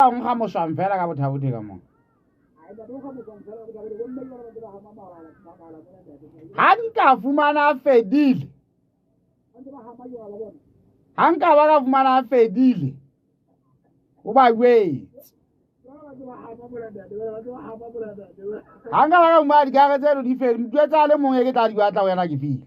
utlwa nkga moswang fela ka bothabothe ka mo. Ha nka fumana fedile. Ha nka ba ka fumana fedile. O ba jwetse. Ha nka ba ka fumana dikare tseno di fedile, motho a le mong e ke tla di batla ho yena ke file.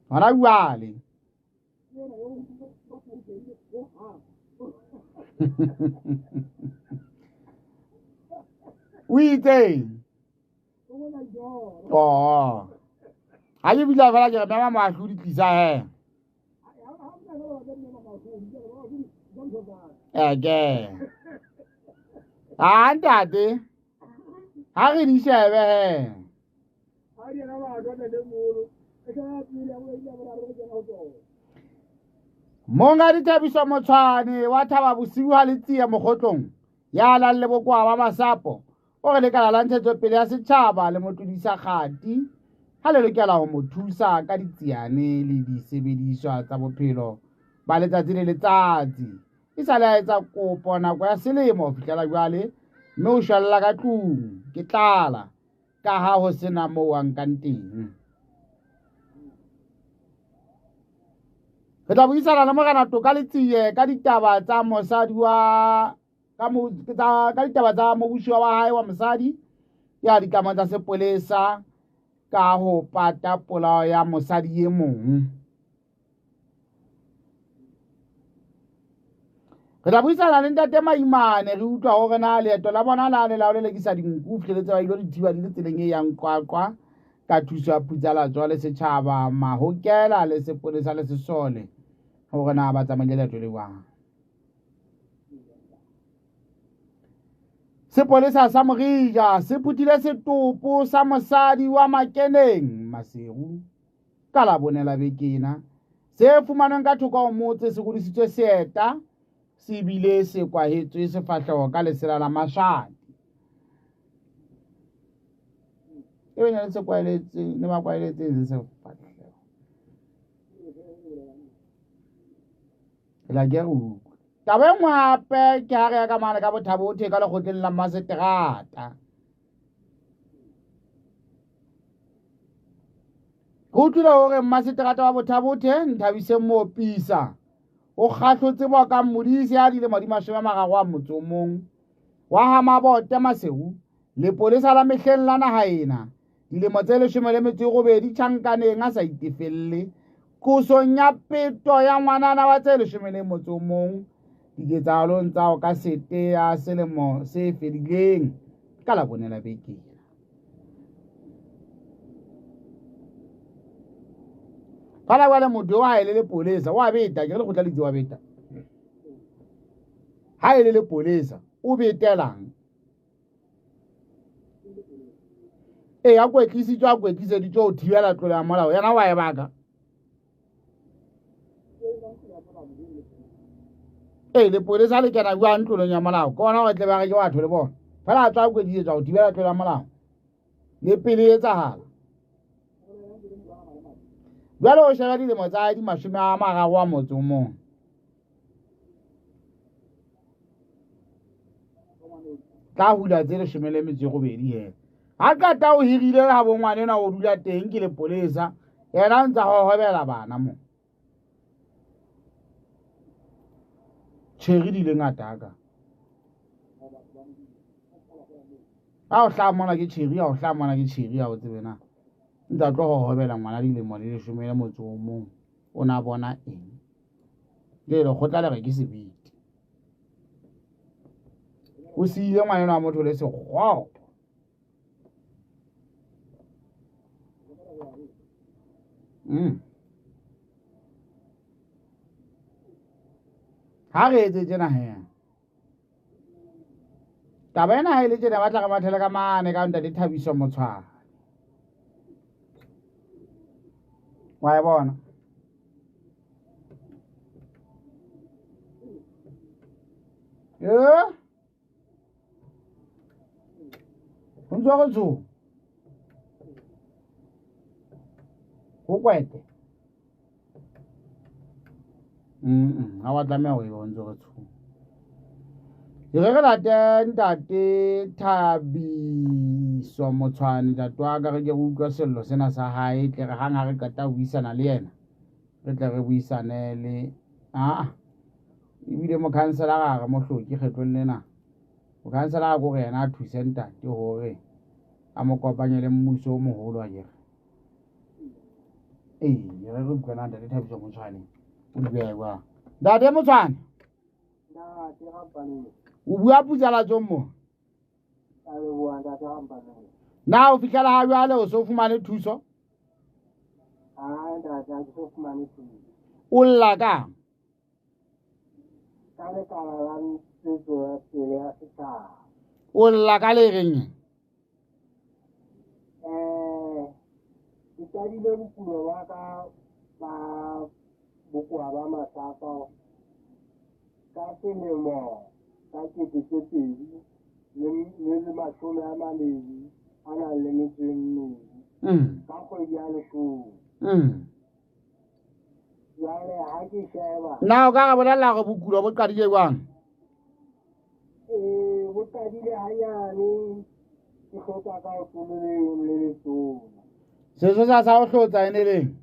Hona jwale. O itseng? Oh. Ha ke fihla fela ke re mema moahlodi tlisa he. Eke. Ha ntate. Ha re di shebe he. Monga Dithabiso Motshwane wa Thaba Bosiu ha le tsie mokgotlong ya nang le bokoa ba masapo o re lekala la ntshetsopele ya setjhaba le mo tlodisa kgati ha le lokela ho mo thusa ka ditsiane le disebediswa tsa bophelo ba letsatsi le letsatsi. E sa le a etsa kopo nako ya selemo ho fihlela jwale mme o shwella ka tlung ke tlala ka ha ho sena moo a nkang teng. Re tla buisana le Morena Toka Letsie ka ditaba tsa mosadi wa ka ditaba tsa mobusiwa wa hae wa mosadi ya ditlamo tsa sepolesa ka ho pata polao ya mosadi e mong. Re tla buisana le ntate Maimane re utlwa hore na leeto la bona la le la ho lelekisa dinku fihleletse ba ilo di thiba di le tseleng e yang Qwaqwa ka thuso ya Phutsalatso le setjhaba mahokela le sepolesa le sesole hore na ba tsamaile leeto le jwang. Sepolesa sa Morija se phuthile setopo sa mosadi wa Makeneng Maseru ka Labone la beke ena se fumanweng ka thoko ho motse se hodisitswe seeta se bile se kwahetswe sefahleho ka lesela la maswati. E bene le se kwaeletseng le ba kwaeletseng sefahleho. La ke re utlwe. Taba e nngwe hape ke ha re ya ka mane ka Bothabothe ka lekgotleng la Mmaseterata. Re utlwile hore mmaseterata wa Bothabothe Nthabiseng Moopisa o kgahlotse Bokang Modise ya dilemo di 30 a motso o mong wa ha Mabote Maseru lepolesa la mehleng la naha ena dilemo tse 18 tjhankaneng a sa itefelle qosong ya peto ya ngwanana wa tse 11 diketsahalong tsa ho ka sete ya selemo se fedileng ka Labone la beke. Fela jwale motho wa e le lepolesa wa beta ke re lekgotla le itse wa beta. Ha e le lepolesa o betelang? Ee, a kwetlisitswe a kwetliseditswe ho thibela tlolo ya molao yena wa e baka. Ee, lepolesa le kena jwang tlolong ya molao? Ke ona hore tle ba re ke batho le bona. Fela a tswa a kwetlisetswa ho thibela tlolo ya molao le pele e etsahala. Jwale o sheba dilemo tsa hae di 30 a motso o mong. Tla hula tse 18 he. Ha qeta o hirile ha bo ngwana enwa o dula teng ke lepolesa, yena o ntsa hohobela bana mo. Tjheri di le ngata ka. Ha o hlaha mona ke tjheri, ha o hlaha mona ke tjheri, ha o tsebe na. Ntsa tlo hohobela ngwana dilemo di 11. O na bona eng? Le lekgotla le re ke sebete. O siile ngwana enwa wa motho le sekgopo. Ha re etse tjena he. Taba ena ha e le tjena ba tla re mathele ka mane ka ntate Thabiso Motshwane. Wa e bona? Eh? O ntse wa re tsho? Ho kwete. Ha wa tlameha hore o ntse re tsho. E re re late ntate Thabiso Motshwane, ntate wa ka, re ke re utlwa sello sena sa hae, tle re hang ha re qeta ho buisana le yena, re tle re buisane le ebile mokhanselara re mo hloke kgetlong lena. Mokhanselara ko re yena a thuse ntate hore a mo kopanye le mmuso o moholo akere. Ee, re re utlwana ntate Thabiso Motshwane. O di beha jwang? Ntate Motshwane. O bua putsalatsong mo? Na o fihlela ha jwale o so fumane thuso? O lla kang? O lla ka le reng? Ke qadile bokulo ba ka ba bokowa ba masapo ka selemo sa 2024, ka kgwedi ya 10. Jwale ha ke sheba. Na o ka re bolella hore bokulo bo qadile jwang? Bo qadile hanyane, ke hlotsa ka ho le le letona. Sesosa sa ho hlotsa e ne leng?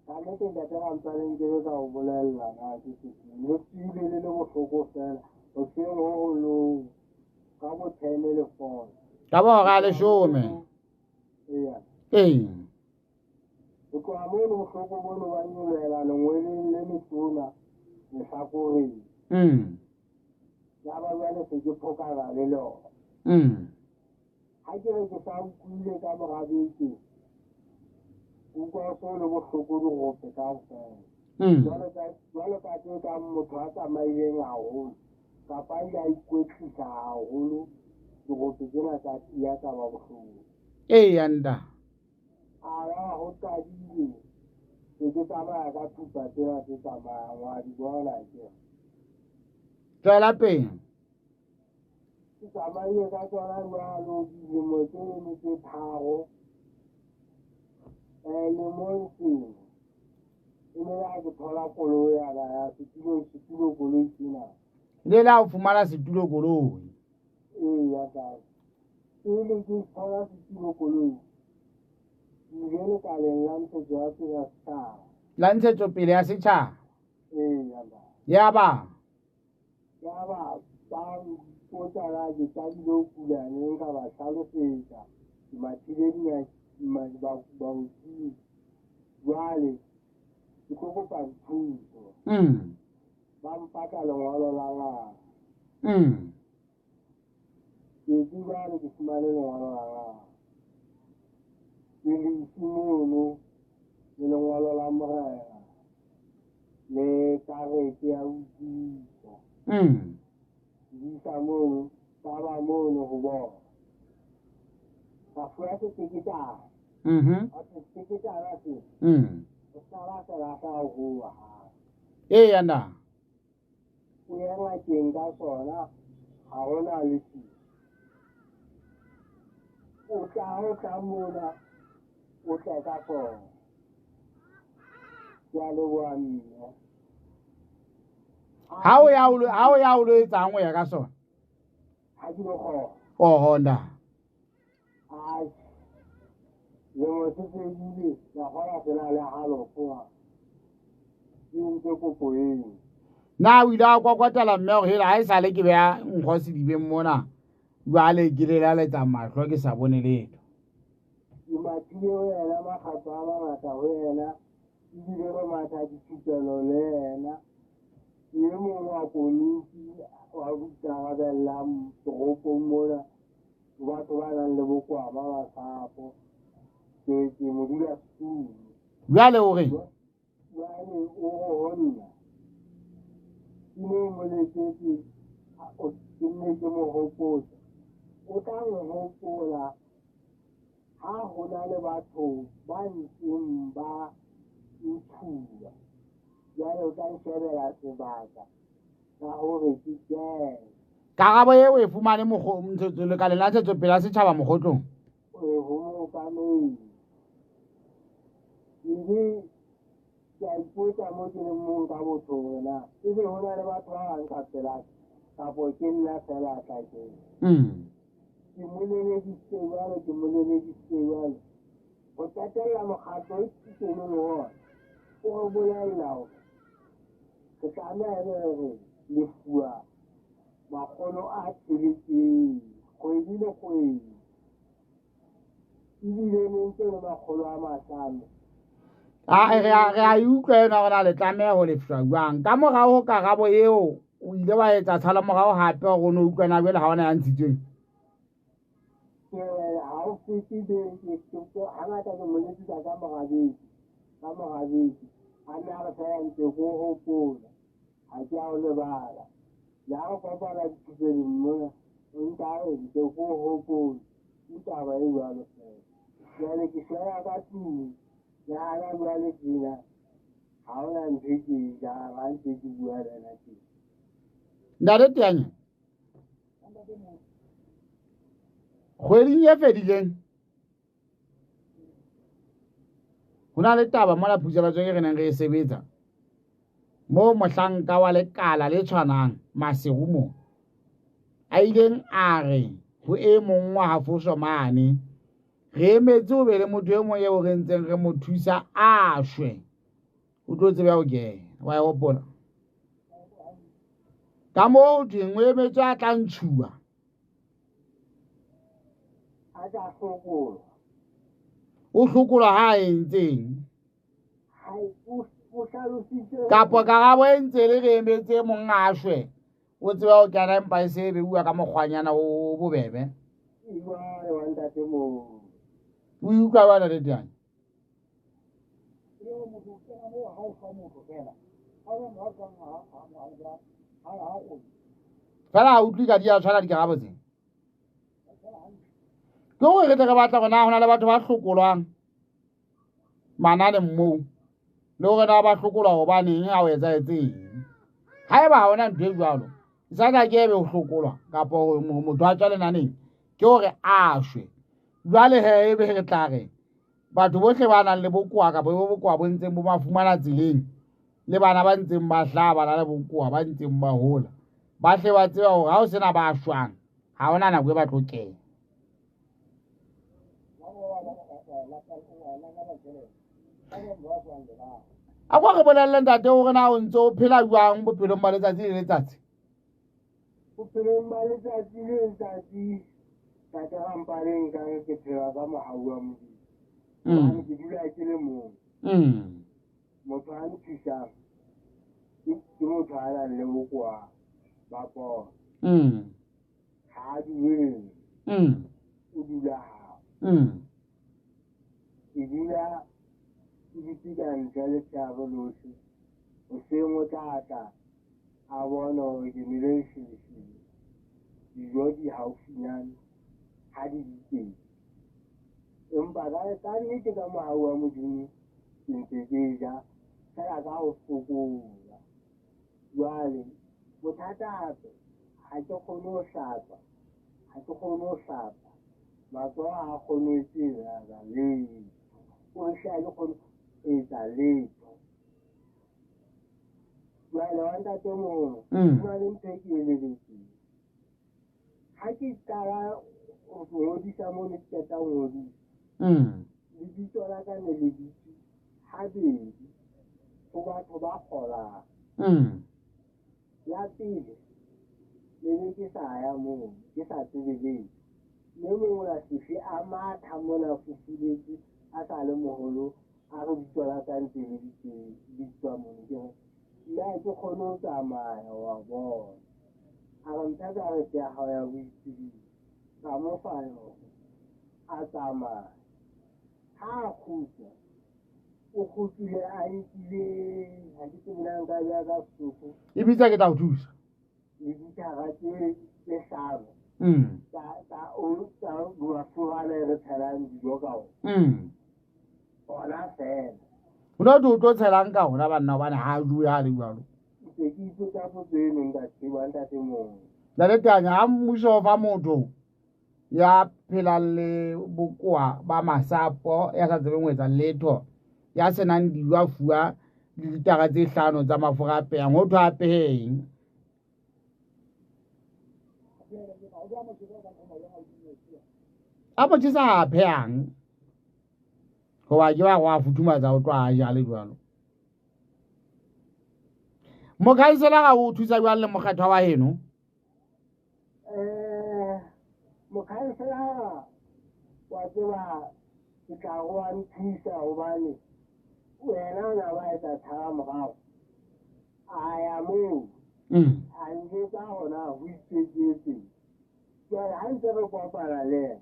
Ka nnete ntate Rampaleng ke ka o bolella na ke sefeng. Le tswile le le bohloko fela hoseng ho holong ka bo 10 le 4. Ka bo hora ya 10. Eya. Ee. Ho tloha mono bohloko bono ba nyolohela lengweleng le letona lehlakoreng. Ya ba jwale se ke phokana le lona. Ha ke re ke sa utlwile ka mora beke, utlwa so le bohloko dirope kaofela. Jwalo ka tse kang motho a tsamaileng haholo kapa a ile a ikwetlisa haholo, dirope tsena tsa tiya tsa ba bohloko. Eya nta. A ya ho qadile ke ke tsamaya ka thupa tsena tse tsamayang wa di bona ke. Tswela pele. Ke tsamaile ka tsona jwalo dilemo tse ne tse 3. Lemong sena e ne ya ke thola koloi ya ba ya setulo koloi sena. Le la o fumana setulo koloi. Ee, ya ka. Pele ke thola setulo koloi, ke ile lekaleng la ntshetso ya pele ya setjhaba. La ntshetsopele ya setjhaba. Ee, ya ba. Ya ba. Ya ba ba mpotsa na ke qadile ho kula neng, ka ba hlalosetsa. Ke mathile baoking. Jwale ke tlo kopa dithuso. Ba mpatla lengolo la ngaka. Ke jwale ke fumane lengolo la ngaka. Ke le ise mono le lengolo la morena le karete ya ho utlwisa. Ke isa mono, ka ba mono ho bona. Ka fuwa seteketana. Seteketana se. O sala fela sa ho ha. Eya na. O ya ngakeng ka sona, ha hona le seo. O tla mona, o tla ka sona. Ke a leboha mme. Ha o ya o lo etsang o ya ka sona? Ha ke no kgona. Oho nda. Ai. Lemo se fedile, la kgona fela le halofo. Ke ntse kopo eo. Na o ile a kwakwatela mme hore hela ha e sale ke beha nkgo sedibeng mona, jwale ke le laletsa mahlo ke sa bone letho. Ke mathile ho yena makgetlo a mangata ho yena, ebile re matha dithupelo le yena. Ke e mong wa komiti wa boikarabellang toropong mona, batho ba nang le bokowa ba masapo. Ke modulasetulo. Jwale o reng? Jwale o re ho nna, ke no mo letsetse, ke nne ke mo hopotse. O tla nhopola ha ho na le batho ba ntseng ba nthuba. Jwale o tla nshebela sebaka sa hore ke kene. Karabo eo e fumane lekaleng la ntshetsopele ya setjhaba mokgotlong? Ee, ho mookamedi. Ebe ke a ipotsa mo ke leng mong ka botho hore na ebe ho na le batho ba bang ka pela kapo ke nna fela a tla kena. Ke mo lelekisitse jwalo. Ho qetella mokgatlo o ke keneng ho ona o re bolella hore re tlameha ebe re lefuwa 600 kgwedi le kgwedi. Ebile ne ntse le 500. A re a utlwa ena hore na le tlameha ho lefshwa jwang. Ka morao ho karabo eo o ile wa etsa tshala morao hape hore o no utlwa na jwale ha ona ya ntshitsweng. Ha o fete beke, hangata ke mo letsetsa ka mora beke. A nna a re fela ntse ko hopola, ha ke a o lebala. Le ha re kopana dithupelong mona, o ntse a re ntse ko hopola. Ke taba e jwalo fela. Jwale ke shwela ka tlung. Le hana jwale tjena, ha hona ntho e ke e jang ha ntse ke bua le wena tjena. Ntate Teanya, kgweding e fedileng ho na le taba mola Phutselatsweng e re neng re e sebetsa moo mohlanka wa lekala le tshwanang Maseru mo a ileng a re ho e mong wa Hafoso mane, re emetse ho be le motho e mong eo re ntseng re mo thusa a shwe, o tlo tseba ho kena. Wa e hopola? Ka moo ho thweng o emetse a tla ntshuwa. A tla hlokolwa. O hlokolwa ha a entseng? Kapo karabo e ntse le re emetse mong a shwe, o tseba ho kena empa e se e beuwa ka mokgwanyana o bobebe. O utlwa jwang Ntate Teanya? Fela ha utlwe ka di a tshwana dikarabo tse. Ke hore re tle re batla hore na ho na le batho ba hlokolwang mananeng moo, le hore na ba hlokolwa hobaneng ha o etsahetseng. Haeba ha hona ntho e jwalo, e sa tla ke ebe ho hlokolwa kapa motho a tswa lenaneng, ke hore a shwe. Jwale he ebe re tla re batho bohle ba nang le bokowa kapa bo bokowa bo ntseng bo ba fumana tseleng, le bana ba ntseng ba hlaha ba na le bokowa ba ntseng ba hola, ba hle ba tseba hore ha o sena ba shwang, ha hona nako e ba tlo kena. A kwa re bolelle ntate hore na o ntse o phela jwang bophelong ba letsatsi le letsatsi? Bophelong ba letsatsi le letsatsi, Ntate Rampane, nka re ke phela ka mohau wa Modimo. Hobane ke dula ke le mong. Motho a nthusang ke motho a nang le bokowa ba pono. Ha a dule le o dula hao. Ke dula ke dutse ka ntle letshehare lohle. Hoseng o tla tla a bona hore ke nwele lesheleshele. Dijo di haufinyane ha di le teng. Empa ka nnete ka mohau wa Modimo ke ntse ke ja fela ka ho fokola. Jwale bothata hape ha ke kgone ho hlapa, ha ke kgone ho hlapa. Matsoho ha a kgone ho etsa letho. O hle ha ke kgone ho etsa letho. Jwale wa ntatemoholo, ho na le ntho e ke e lebetseng. Ha ke qala ho ngodisa moo ne ke qeta ho ngodisa, lebitso la ka ne le bitswe habedi ho batho ba kgolang. La pele ne be ke sa ya moo, ke sa tsebe letho. Mme mongwe wa sefe a matha mona a fufuletswe, a sa le moholo, a re bitso la ka ntse le bitswa mono. Ke re, nna ha ke kgone ho tsamaya, wa bona. A re mphe karete ya hao ya boitsebiso. Ka mo fa yona, a tsamaya. Ha a kgutla, o kgutlile a nkile, ha ke tsebe na nka beha ka Sesotho. E bitsa ke tla o thusa. Le dithara tse hlano. Tsa mafura a re tshelang dijo ka ona. Ona fela. Ho no thwe o tlo tshelang ka ona banna hobane ha a jowe ha le jwalo. Ntse ke ipotsa potso eno ntate wa ntatemoholo. Ntate Teanya, ha mmuso o fa motho ya phelang le bokowa ba masapo, ya sa tsebeng ho etsa letho, Ya senang dijo a fuwa dilitara tse 5 tsa mafura a pehang, ho thwe a peheng. A motjhesa ha a phehang, hoba ke ba go a futhumatsa o tlo a ja le jwalo. Mokhanselara o thusa jwang le mokgethwa wa heno? Mokhanselara wa tseba ke tla go a nthusa hobane wena o na ba etsa tshaba morao. A ya moo. A njwetsa hona ho iketsetse. Jwale ha ntse re kopana le yena,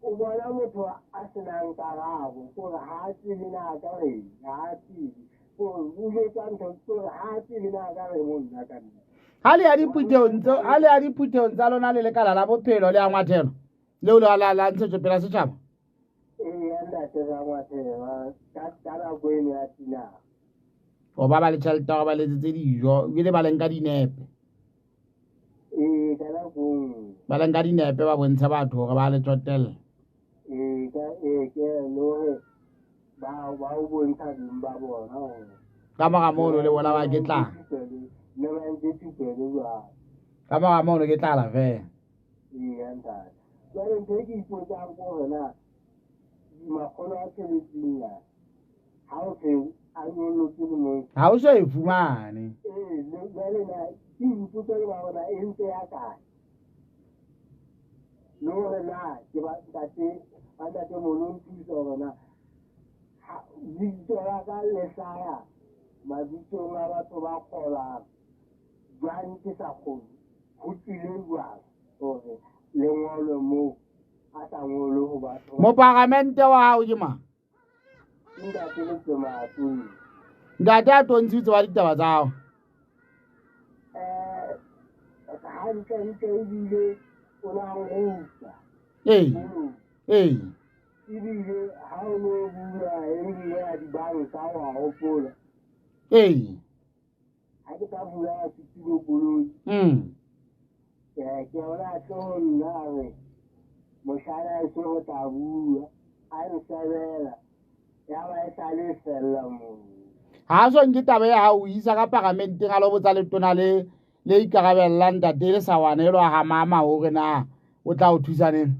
o bona motho a senang karabo, kore ha a tsebe na ka reng, ha a tsebe. Kore o jwetsa ntho, kore ha a tsebe na ka reng ho nna ka nna. Ha le ya diphuthehong tsa lona le lekala la bophelo le ya ngwathelo, leo la ntshetsopele ya setjhaba? Ee, ntate ra ngwathela, ka nako eno ya tinare. O ba le tjhelete ya hore ba letsetse dijo, ebile ba le nka dinepe. Ee, ka nako e nngwe. Ba le nka dinepe ba bontshe batho hore ba le tsotella. Ee, ke le hore ba o bontsha beng ba bona hore ka mora mono le bona ba ke tla. Ne ba ntse thupelo jwalo. Ka mora mono ke tlala fela. Ee, ntate. Jwale ntho e ke ipotsang ke hore na makgolo a tsheletseng ya ha o thwe a nyollotse lemong. Ha o so e fumane. Ee, jwale na ke ipotsa le ba bona e ntse ya kae? Le hore na ke ba ntate, ba ntate mono nthusa hore na lebitso la ka le hlaya mabitsong a batho ba kgolang jwang ke sa kgone, ho tlile jwang hore le ngolwe moo a sa ngolwe ho batho. Moparamente wa hao ke mang? Ntate Letsema Atong. Ntate a tontshitse wa ditaba tsa hao? Hantle ntle ebile o na nruta. Ee. Ee. Ebile ha o no bua e nngwe ya dibanka wa hopola. Ee. Ha ke ka bua ya setulo koloi. Ke ona a tlo ho nna a re, moshana e se ho tla bua, a nsebela, ya ba e sale e fella moo. Ha so nke taba ya hao o isa ka paramenteng a lo botsa letona le ikarabellang ntate le sawana e lo ha mama hore na o tla o thusa neng?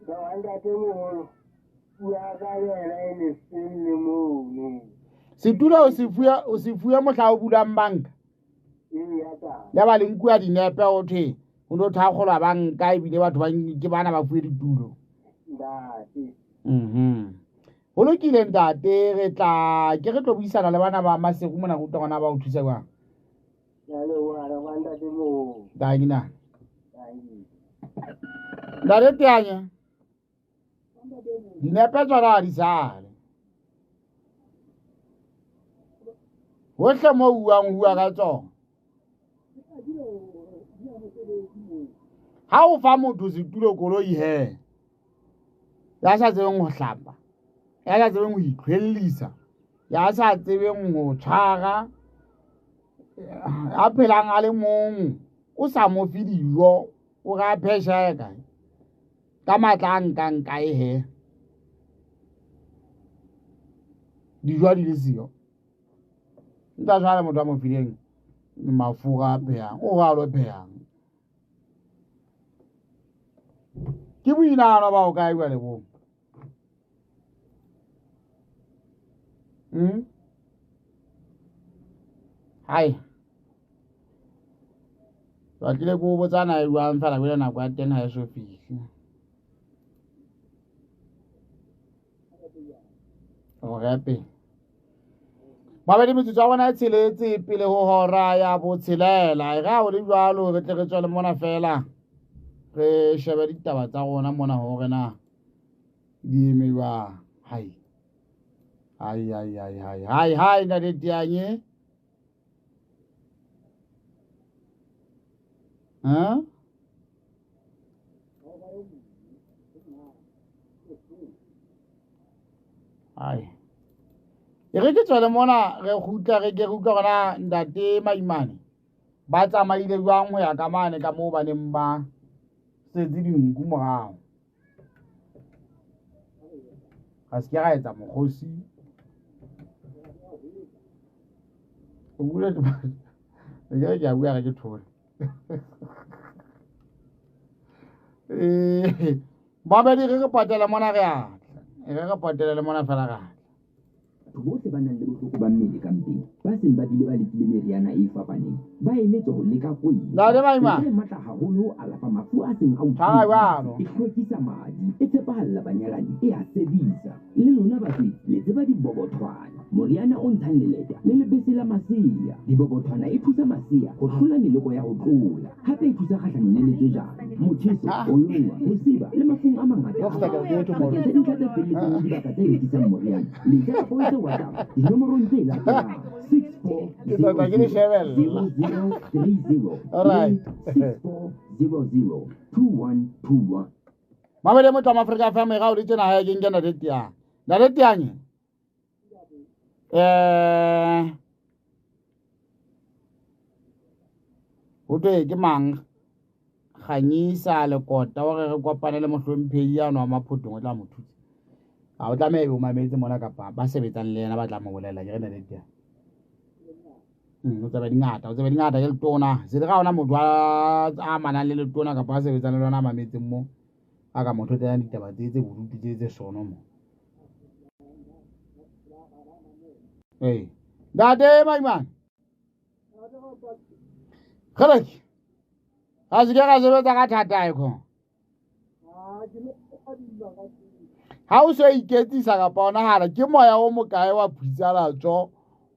Ba ntate moholo, bua ka yena e le felle mono. Setulo o se fuwe mohla o bulang banka. Ee, ya tla. Ya ba le nkuwa dinepe ho thwe ho no thakgolwa banka ebile batho ba ke bana ba fuwe ditulo. Ntate. Ho lokile ntate, re tla ke re tlo buisana le bana ba Maseru mona rutwa ngwana ba o thusa jwang. Ya le wa re ba ntate moholo. Thank you, na. Thank you. Ntate Teanya. Dinepe tsona ha di sale. Hohle mo buang, o bua ka tsona. Ha o fa motho setulo koloi he, ya sa tsebeng ho hlapa, ya sa tsebeng ho itlhwellisa, ya sa tsebeng ho tshwara, a phelang a le mong, o sa mo fe dijo, o re a phesha kae? Ka matla a nkang kae he? Dijo ha di le siyo. Nka jwale motho a mo fileng mafura a phehang, o re a lo phehang. Ke boinahano ba ho kae jwale bo? Hai. Batlile ke o botsa na e jwang fela jwale nako ya teng ha e so fihle. Hora ya pele. Babedi metsotso ya bona e tsheletse pele ho hora ya botshelela. E re ha ho le jwalo re tle re tswele mona fela. Re shebe ditaba tsa rona mona hore na di eme jwang. Hai. Hai, hai, hai, hai, hai, hai, ntate Teanye. Ha? Hai. E re ke tswele mona re kgutla re ke re utlwa hore na ntate Maimane ba tsamaile jwang ho ya ka mane ka moo ba neng ba setse dinku morao. Ga se ke ga etsa mokgosi. O bule ke ke a bua ga ke thole. Babedi re re patela mona re a tla. Re re patela le mona fela re a tla. Bohle ba nang le bohloko ba mmele ka mpeng, ba seng ba bile ba lekile meriana e fapaneng, ba eletswa ho leka kwena. Ntate Maimane. E matla haholo ho alafa mafu a seng a o Tshwara jwalo. E hlwekisa madi, e tshepahalla banyalani, e a sebisa. Le lona batswetse, le tseba dibobothwana, moriana o ntshang leleta le lebese la masea. Dibobothwana e thusa masea ho hlola meleko ya ho tlola. Hape e thusa kgahlanong le letswejana, motjheso, ho longwa, ho siba le mafung a mangata. Bakeng sa dintlha tse felletseng le dibaka tse rekisang moriana, letsa kapa o etse WhatsApp dinomorong tse latelang: Ke tla ke le shebella. 64000030 All right. le 64002121. Mamedi motho wa Afrika FM e ga o ditse naga ke nke ntate Tiang. Ntate Tiang. Ho thwe ke mang Ganyisa Lekota hore re kopane le mohlomphehi ya nwa Maphothong o tla mo thusa. Ha o tlameha ebe o mametse mona kapa ba sebetsang le yena ba tla mo bolella ke re ntate Tiang. O tseba dingata, o tseba dingata ke letona. Se le ga ona motho a amanang le letona kapa a sebetsang le lona a mametseng mo. A ka motho tla ditaba tse tse bodutu tse tse sono mo. Ee. Ntate Maimane. Kgeleke. Ga se ke ga sebetsa ka thata e khona. Ha o so iketsisa kapa o nahana ke moya o mokae wa phutsalatso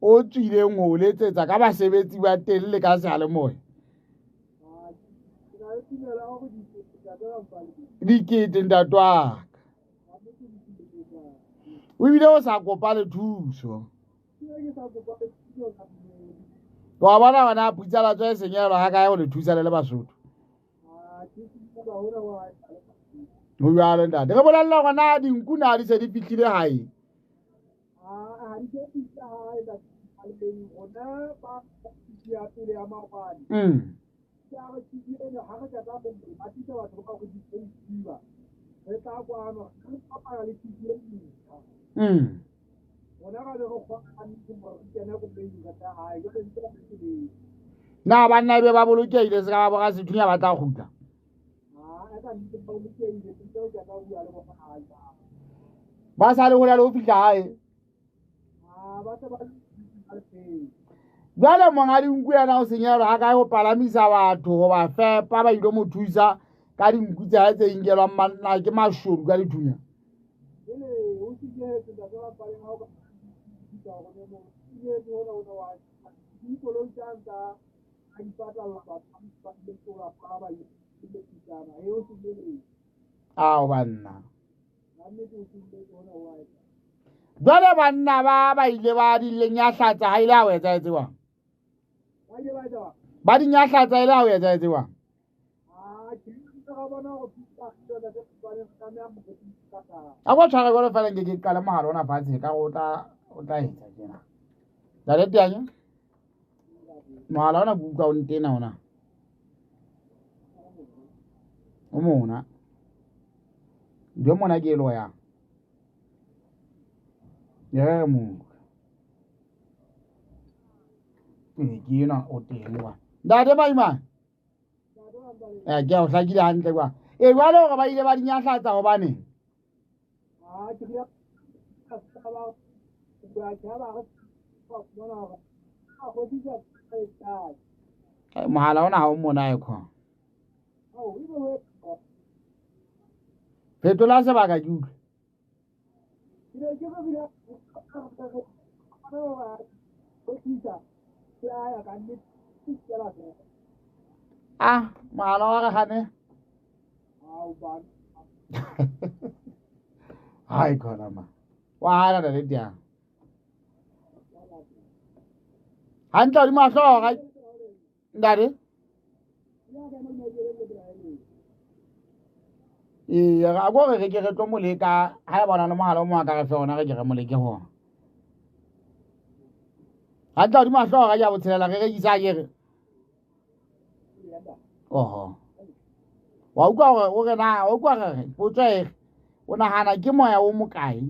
o tswileng ho letsetsa ka basebetsi ba teng le ka seyalemoya. Dikete ntate wa ka. O bile o sa kopa le thuso. Wa bona wena phutsalatso e senyelwa ha kae ho le thusa le le Basotho. Ho jwalo ntate. Re bolella hore na dinku na di se di fihlile hae. Na banna be ba bolokehile se ka ba bora sethunya ba tla kgutla. Ba sa le hole le ho fihla hae. Jwale monga dinku yena o senyelwa ha kae ho palamisa batho ho ba fepa ba ilo mo thusa ka dinku tsa hae tse inkelwang manna ke mashodu ka dithunya. Ao banna. Jwale banna ba ile ba di lenyahlatsa ha ile ha o etsa etsewang. Ba di nyahlatsa ile ha o etsa etsewang. A go tshwara jwalo fela nke ke qale mohala ona fatshe ka o tla etsa tjena. Ntate Tiang. Mohala ona ke utlwa o ntena ona. O mona. Ntho mona ke e loyang. Ye mo. Ke ena o teng wa. Ntate Maimane. Ke a o hlakile hantle kwa. E jwale hore ba ile ba di nyahlatsa hobaneng? Mohala ona ha o mona e khona. Fetola sebaka ke utlwe. Ah, mohala wa re gane. Hai khona ma. Wa hana ntate Tiang. Hantle hodimo a hlooho ga ntate. Ee, a ko re ke re tlo mo leka ha e bona le mohala o mo ka re fe ona re ke re mo leke hona. Hantle hodimo a hlooho ga ya botshelela re rekisa ke re. Oho. Wa utlwa hore o re na o utlwa re potso e o nahana ke moya o mokae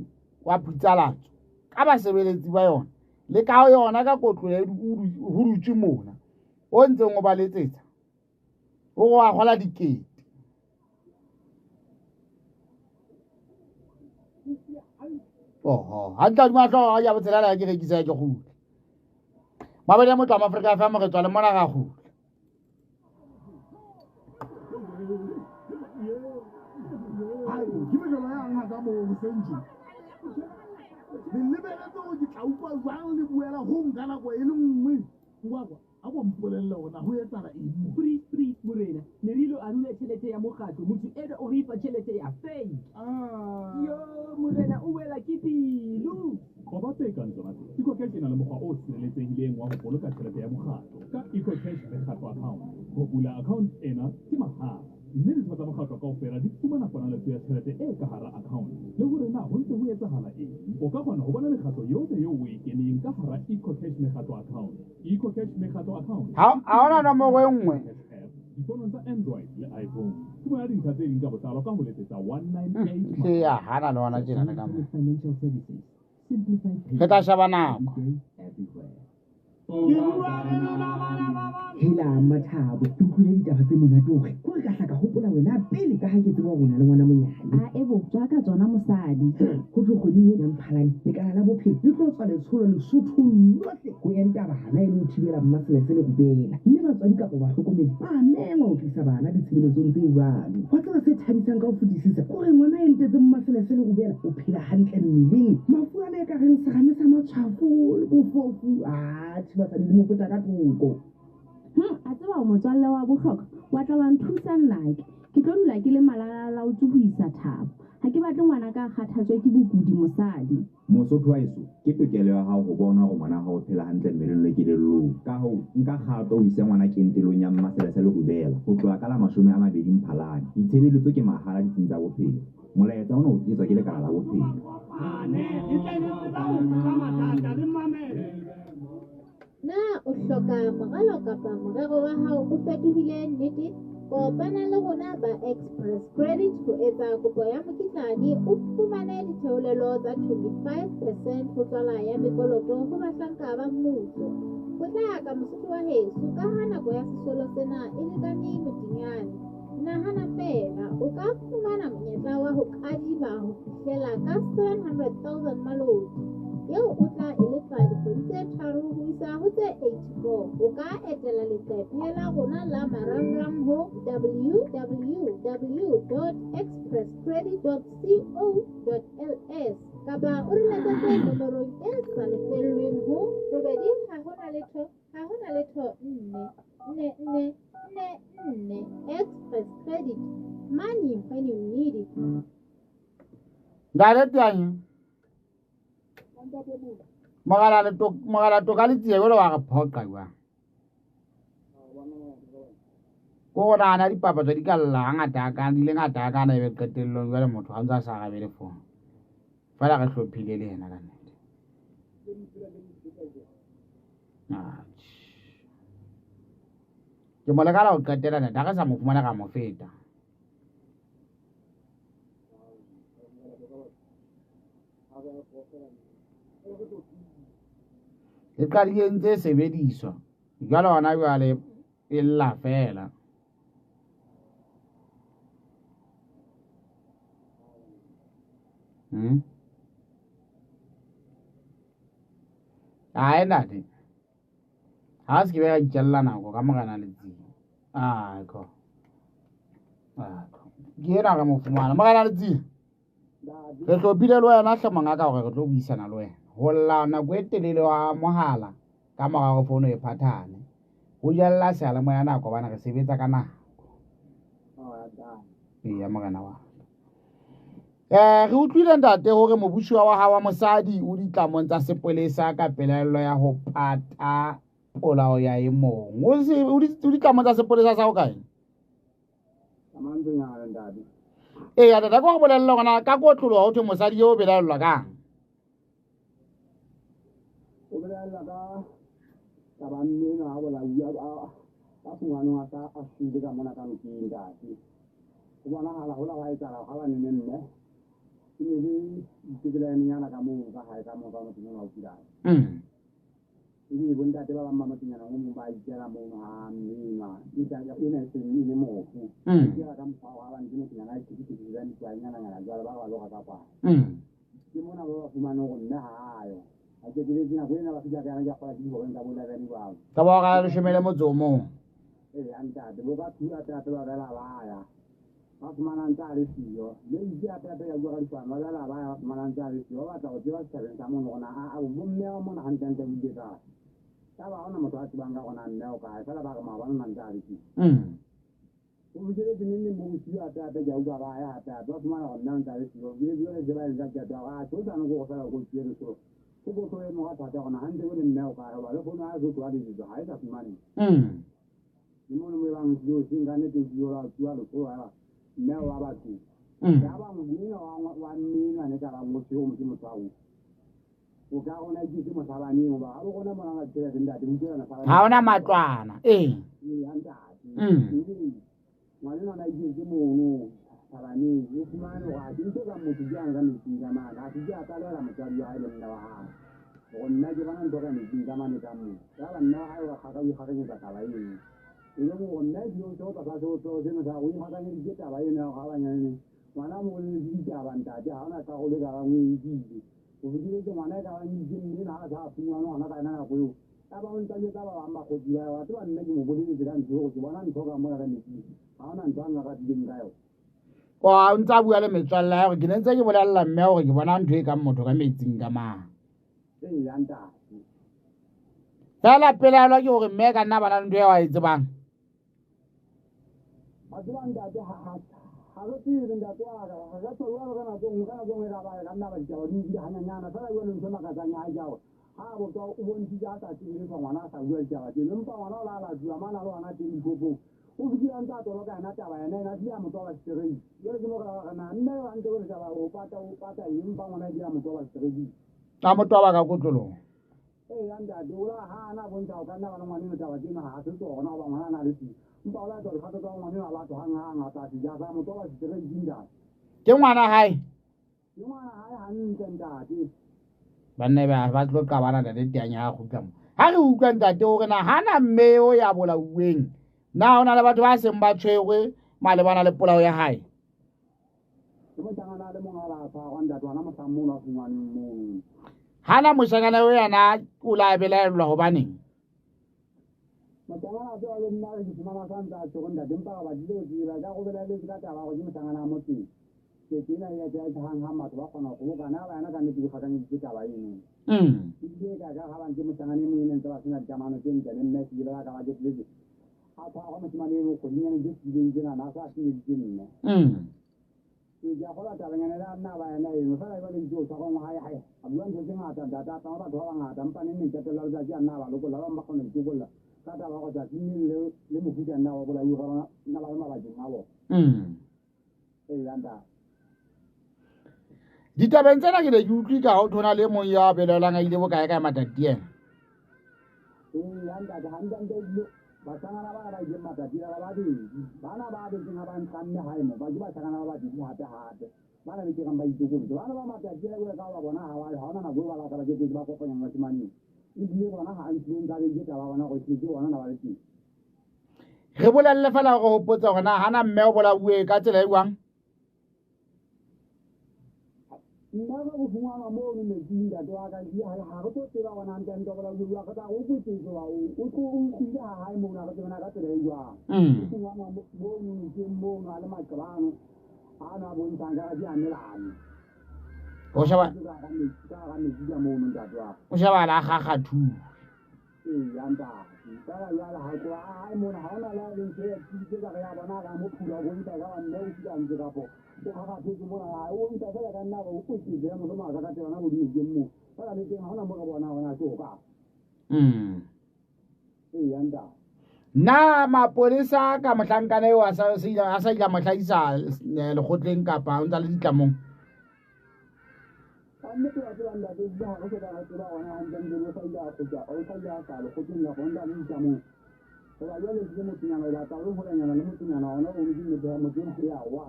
wa phutsalatso ka basebeletsi ba yona le ka yona ka kotlo ya ho dutse mona o ntseng o ba letsetsa o go a gola dikete. Oho, ha ntla duma tlo ya botsela la ke rekisa ke gutla. Mabedi a motho wa Afrika fa mo re tswa le mona ga gutla. Ai, ke mejolo ya ngaka mo sentse. Le lebeletse hore ke tla utlwa jwang le buela ho nka nako e le nngwe. Ngwakwa, a bo mpolelle hore ho etsahala eng mo. Please, please, morena. Ne re ilo adula tjhelete ya mokgatlo. Motho enwa o re fa tjhelete ya fake. Yo, morena o wela ke pelo. Qoba tse kang tsona tse. EcoCash e na le mokgwa o sireletsehileng wa ho boloka tjhelete ya mokgatlo ka EcoCash mekgatlo account. Ho bula account ena ke mahala, mme ditho tsa mokgatlo kaofela di fumana ponaletso ya tjhelete e ka hara account le hore na ho ntse ho etsahala eng. O ka kgona ho bona mekgatlo yohle eo o e keneng ka hara EcoCash mekgatlo account. EcoCash mekgatlo account. Ha hona nomoro e nngwe. Difonong tsa Android le iPhone. Fumana dintlha tse ding ka botlalo ka ho letsetsa 198. Ke ya hana le hona tjena le ka mo. Financial services. Simplified Re tla sheba nako. everywhere. Hela Mathabo, ke utlwile ditaba tse monate hore ko re ka hla ka hopola wena pele ka ha ke tseba hore o na le ngwana monyane. A ebo tswa ka tsona mosadi. Ho thwe kgweding ena Mphalane, lekala la bophelo le tlo tswa letsholo Lesothong lohle ho enta bana e le ho thibela mmaselese le rubella. Mme batswadi kapa bahlokomedi ba mengwa ho tlisa bana ditshebeletsong tse jwalo. Wa tseba se thabisang ka ho fetisisa ke hore ngwana a entetseng mmaselese le rubella o phela hantle mmeleng. Mafu ana e ka reng serame sa matshwafo le bofofu, a basadi di mo feta ka thoko. A tseba o motswalle wa bohlokwa wa tla wa nthusa nnake. Ke tlo dula ke le malalalaotswe ho isa Thabo. Ha ke batle ngwana ka kgathatswe ke bokudi mosadi. Mosotho wa heso, ke tokelo ya hao ho bona hore ngwana hao o phela hantle mmeleng le kelellong. Ka hoo, nka kgato o ise ngwana kentelong ya mmaselese le rubella ho tloha ka la 20 Mphalane. Ditshebeletso ke mahala ditsing tsa bophelo. Molaetsa ona o tliswa ke lekala la bophelo. Na o hloka moralo kapa morero wa hao o fetohile nnete? Kopana le rona ba Express Credit ho etsa kopo ya mokitlane o fumane ditheolelo tsa 25% ho tswala ya mekoloto ho bahlanka ba mmuso. Potlaka mosotho wa heso ka ha nako ya sesolo sena e lekane motinyane. Nahana feela o ka fumana monyetla wa ho kadima ho fihlela ka 700,000 maloti eo o tla e lefa dikgwedi tse 3 ho isa ho tse 84. O ka etela leqephe la rona la marangrang ho www.expresscredit.co.ls kapa o re letsetse nomorong e sa lefellweng ho 8 0 0 0 4 4 4 4 4. Express Credit, money when you need it. Ntate Tianyi. Mogala toka le tsie jwale wa re phoqa jwang. Ko go nahana dipapatso di ka lla hangata hakana, di le ngata hakana ebe qetellong jwale motho ha ntse a sa arabele fono. Feela re hlophile le yena ka nnete. Ke mo lekala ho qetela ntate, ha re sa mo fumana ra mo feta. E qadile ntse e sebediswa jwale hona jwale e lla fela. Ae ntate, ha se ke be ka itjella nako ka morena Letsie. Ko ke ena re mo fumana morena Letsie. Re hlophile le wena hle mongaka hore re tlo buisana le wena. Ho lla nako e telele wa mohala ka mora hore fono e phathane. Ho jella seyalemoya nako hobane re sebetsa ka nako. Eya morena wa. Re utlwile ntate hore mobushuwa wa hao wa mosadi o ditlamong tsa sepolesa ka pelaelo ya ho pata polao ya e mong. O ditlamong tsa sepolesa sa ho kae? Eya ntate, ko re bolelle hore na ka kotloloho ho thwe mosadi eo o belaellwa kang? O belaellwa ka taba mme enwa a bolauwa ka fumanwa a sa a shwele ka mona ka nokeng ntate. Ho bonahala hola hwa etsahala ha ba nene mme Ke ne le ditekelanyana ka moo ka hae ka moo ka motseng wa Pulane. Ebile bontate ba bang ba motsenyana o mong ba ikela mono ha mme ena e seng e le mofu. Ikela ka mokgwa wa bang ke motsenyana a ithekisetsang ditsuanyananyana jwale ba ba loka ka kwana. Ke mona ba ba fumane hore mme ha ayo. A keteletse nako ena ba fihla ka yona ke a kgola ke dihoreng tsa bo 11 jwalo. Ka ba hora ya leshome le motso o mong. Ee, ntate, bo ka thula tate ba bela ba ya. Ba fumana ntse a le siyo. Le itse hape hape ya bua ka difano, ba bela ba ya ba fumana ntse a le siyo. Ba batla ho tseba setjhabeng sa mono hore na a bomme wa mona hantlentle o ile kae. Taba ha hona motho a tsebang ka hore na mme o kae, feela ba re maobane o na ntse a le siyo. O fihleletse neng neng mo bosiu hape hape ke a utlwa ba ya hape hape ba fumana hore mme o ntse a le siyo. O fihleletse jwale se ba entsa qeto ya hore atjhe hosane ke hore feela o ko tsuwe letsholo. O ko tlo eme ka thata hore na hantle jwale mme o kae hoba le fono ha e so tloha letsetswa ha e sa fumaneha. Le mono mo e bang tlile hoseng ka nnete o tlile la tsuwa letsholo haeba mme wa batho. Ya ba ngwana wa mme enwa ne ka bang o tshwere o motho motho wa o. O ka rona ke se mohlabaneng hoba ha bo rona mona ba tshwere ntate utlwela ha hona matlwana. Ee. Ee, ntate. Ngwana enwa na iketse mono thabaneng o fumane hore a ke ntho ka motho ke ana ka metsing ka mane a se ke a tlalehela motswadi wa hae le monna wa hae hore nna ke bona ntho ka metsing ka mane ka moo. Ya ba nna wa hae wa kgaka o ikgakanyetsa taba eno. E leng hore nna ebile o se o tlasa sebopeho seno sa hore o ikgakanyeditse taba eno ya hore ha banyane ngwana mo boleletse ditaba ntate ha hona karolo e ka bang o e nkile. O fihleletse ngwana e ka bang e itse mme ena ha a sa fumanwe hona ka yona nako eo. Ya ba o ntsa jwetsa ba bang bakgotsi ba hae, wa tseba mme ke mo boleletse ka ntho eo ke bona ntho ka mona ka metsing. Ha hona ntho a nkarabile ka yona. O ntsa bua le metswalle ya hore ke ne ntse ke bolella mme hore ke bona ntho e kang motho ka metsing ka mang. Ee, ntate. Feela pelaelo ke hore mme ka nna bana le ntho eo a e tsebang. Ba tseba ntate ha re tsebe ntate wa ka. Re ka jwalo ka nako nngwe ka nako nngwe ka ba ka nna ba ditaba di nkile hanyanyana feela jwale ntho e makatsang ya hae ke hore ha botsa o bontshitse a sa tsebe letho ngwana a sa bua ditaba tseno empa ngwana o la la tsuwa mana le hona teng dikopong. O fihlile a ntse a toloka yena taba yena ena a tlile a mo toba straight. Jwale ke mo re re na mme yo hantle jwale taba o pata eng empa ngwana ebile a mo toba straight. A mo toba ka kotloloho. Ee ya ntate o la hana a bontsha o ka nna ba le ngwana eno taba tseno ha se tsona hoba ngwana a na le siyo. Empa o la tswa dikgato tsa ngwana eno a batho hang hang a tla sija sa mo toba straight ntate. Ke ngwana hae? Ke ngwana hae hantle ntate. Banna ba tlo qabana ntate Teanya ha kgutla mo. Ha re utlwa ntate hore na hana mme o ya bolauweng. Na hona le batho ba seng ba tshwerwe malebana le polao ya hae? Ke moshanyana le mong a la tshwarwa ntate hona mohlang mono a fumanweng mono. Hana moshanyana o yena o la belaellwa hobaneng? Moshanyana a tseba le nna re ke fumana sa ntse a tshwerwe ntate empa re batlile ho tseba ka go belaelletse ka taba hore ke moshanyana a motseng. Ketso ena e etsa hang hang batho ba kgona ho kgobokana ba yena ka nnete o kgakanyeditse taba eno. Ebile ka ka ha bang ke moshanyana e mong e neng ntse ba sena dikamano tse ntle le mme se ba ka ba ketletse. A tshwarwa moshemane eno kgwedinyana tse fetileng tsenana a sa senyeditse mme. Ee, ke a kgolwa tabanyana le a nna ba yena eno feela jwale itse o tshwarwang hae hae a bua ntho tse ngata ntate a tsama batho ba bangata empa neng neng qetello ya letsatsi a nna a ba lokolla ba bang ba kgona ho itokolla ka taba ya hore tsatsi le le mofuta nna wa bolauwe ba nna ba le mabakeng a bona. Ee, ya ntate. Ditabeng tsena ke ne ke utlwe ka ho thona le mong ya belaelang a ile bokae kae Matati ena. Ee, ya ntate hantle ntle Bahlangana bana ba ileng Matati ba babedi. Bana ba betseng ha ba ntlamme hae mo, ba ke bahlangana ba babedi hape hape. Bana be ke reng ba itokolotse. Bana ba Matati a ka ba bona ha ba ha hona nako eo ba lata ba ketetse ba kopanya bashimaneng. Ebile bona ha ntleng ka beile taba bona gore ke bona na ba le teng. Re bolelle fela hore hopotsa hore na hana mme o bolauwe ka tsela e jwang? Nna ka go fumana mono metsing ntate wa ka ebile ha re tlo tseba hore na ntate wa bolauwe jwang re tla re o kwetsetse wa o tlo o utlwile ha hae mono ha re tsebe na ka tsela e jwang. O fumana mono nokeng mono a le maqebano a no a bontshang ka re di a melane. O sheba ka hara metsi ka mono ntate wa ka. O sheba la kgakgathuwe. Ee, ya ntate. Feela jwale ha tloha ha hae mona ha hona le ha e le ntho e tiisitse ka re ya bona ka mo phula o bontsha ka ba mme o fika ntse kapo o kgakgathetse mona ha o bontsha feela ka nna gore o kwetsetse ya mohlomong a ka ka tsela bo dinokeng moo. Feela le teng ha hona mo re bona hore na ke ho kae. Ee, ya ntate. Na mapolesa ka mohlankana eo a sa ile a mo hlahisa lekgotleng kapa o ntsa le ditlamong? Ka nnete wa tseba ntate ebile ha re soka re tseba hona hantle ntle o sa ile a kgutla o sa ile a sa lekgotleng kapa o ntsa le ditlamong. Hoba jwale ke motsenyana o batla o le holenyana le motsenyana ona o ke motse ya motse ya wa.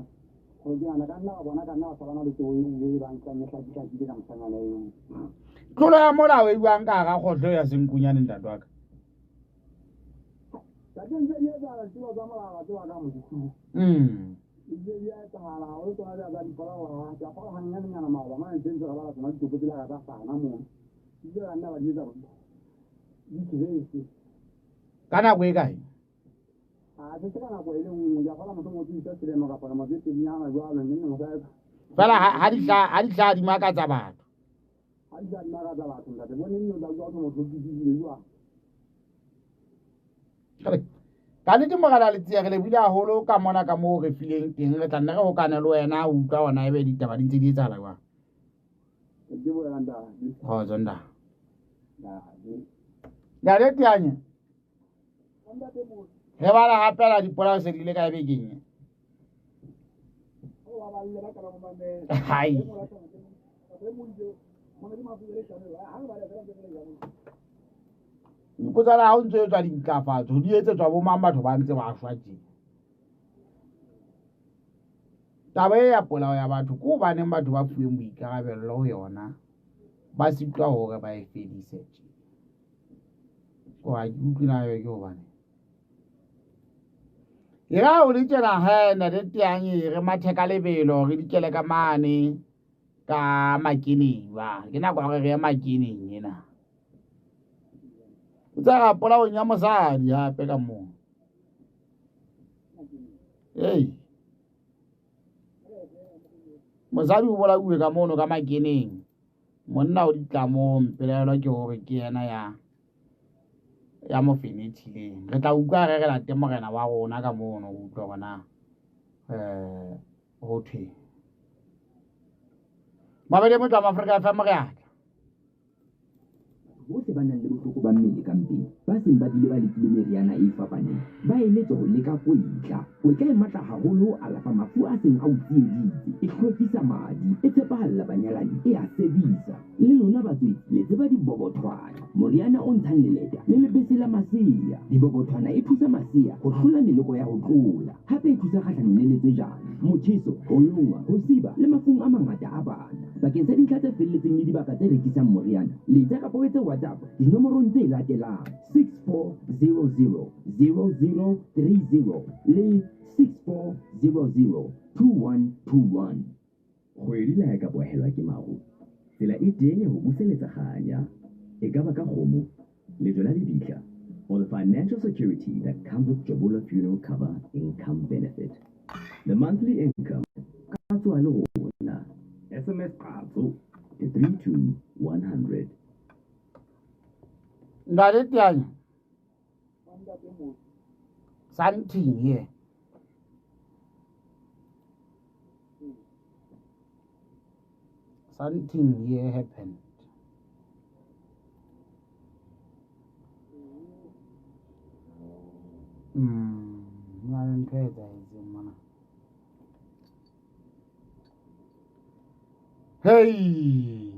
Tlolo ya molao e buang ka hara kgohlo ya Senkunyane ntate wa ka. Ka nako e kae? Fela ha di tla di makatsa batho. Ka nnete morena Letsie re lebohile haholo ka mona ka moo re fileng teng, re tla nne re hokane le wena o utlwa hona ebe ditaba di ntse di etsahala jwang. Kgotso ntate. Ntate Teanye. Re bala hape la dipolao se di ile kae bekeng e? Hai. Ipotsa ha o ntso etswa dintlafatso di etsetswa bo mang batho ba ntse ba shwa tje. Taba e ya polao ya batho ke hobaneng batho ba fuweng boikarabello ho yona ba sitwa hore ba e fedise tje. Ko ha ke utlwe na ebe ke hobaneng. E ra o le tjena he ntate Teanye re mathe ka lebelo re dikele ka mane ka makeneng ba. Ke nako ya hore re ye makeneng ena. O tsaya polaong ya mosadi hape ka moo. Ei. Mosadi o bolauwe ka mono ka makeneng. Monna o ditlamong pelaelo ke hore ke yena ya mo fenethileng. Re tla utlwa re re late morena wa rona ka mono o utlwa hore na ho thweng. Mabedi motho wa Afrika FM re atla. Bohle ba nang le bohloko ba mmele ka mpeng ba seng ba bile ba lekile meriana e fapaneng ba eletswa ho leka kwetla. Kwetla e matla haholo ho alafa mafu a seng a o tsieditse, e hlwekisa madi, e tshepahalla banyalani, e a sebisa. Le lona batswetsi le tseba dibobothwana, moriana o ntshang leleta le lebese la masea. Dibobothwana e thusa masea ho hlola meloko ya ho tlola, hape e thusa kgahlanong le letswejana, motjheso, ho longwa, ho siba le mafung a mangata a bana. Bakeng sa dintlha tse felletseng le dibaka tse rekisang moriana, letsa kapa o etse WhatsApp dinomorong tse latelang 6400 0030 le 6400 2121. Kgwedi le ha e ka bohelwa ke maru, tsela e teng ya ho buseletsa kganya. E ka ba ka kgomo, lejwe la lebitla, or the financial security that comes with Jabula Funeral Cover Income Benefit. The monthly income ka tswa le rona. SMS Qatso to 32100. Ntate Teanye. Something here. Something here happened. Na le ntho e etsahetseng mona. Hey.